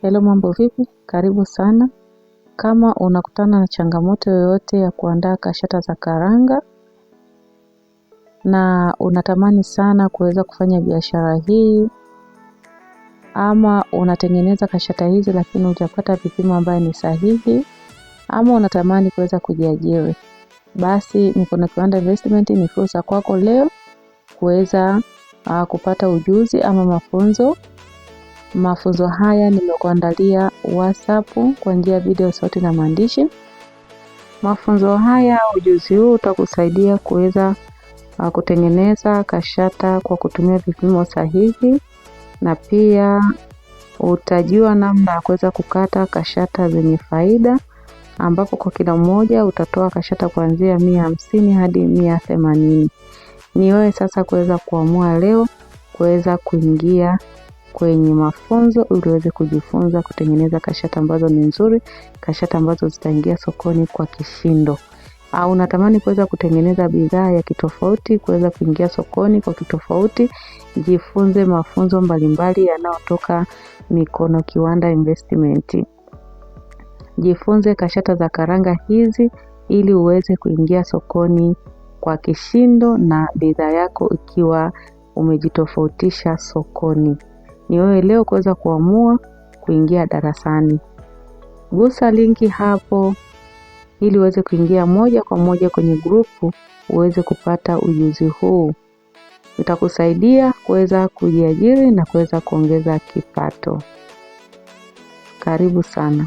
Hello, mambo vipi? Karibu sana. Kama unakutana na changamoto yoyote ya kuandaa kashata za karanga na unatamani sana kuweza kufanya biashara hii, ama unatengeneza kashata hizi lakini hujapata vipimo ambayo ni sahihi, ama unatamani kuweza kujiajiri, basi Mikono Kiwanda Investment ni fursa kwako leo kuweza kupata ujuzi ama mafunzo. Mafunzo haya nimekuandalia WhatsApp kwa njia ya video, sauti na maandishi. Mafunzo haya, ujuzi huu utakusaidia kuweza kutengeneza kashata kwa kutumia vipimo sahihi, na pia utajua namna ya kuweza kukata kashata zenye faida, ambapo kwa kila mmoja utatoa kashata kuanzia 150 hadi 180. Ni wewe sasa kuweza kuamua leo kuweza kuingia kwenye mafunzo ili uweze kujifunza kutengeneza kashata ambazo ni nzuri, kashata ambazo zitaingia sokoni kwa kishindo. Au unatamani kuweza kutengeneza bidhaa ya kitofauti, kuweza kuingia sokoni kwa kitofauti, jifunze mafunzo mbalimbali yanayotoka Mikono Kiwanda Investment. Jifunze kashata za karanga hizi ili uweze kuingia sokoni kwa kishindo na bidhaa yako ikiwa umejitofautisha sokoni. Ni wewe leo kuweza kuamua kuingia darasani. Gusa linki hapo ili uweze kuingia moja kwa moja kwenye grupu uweze kupata ujuzi huu. Itakusaidia kuweza kujiajiri na kuweza kuongeza kipato. Karibu sana.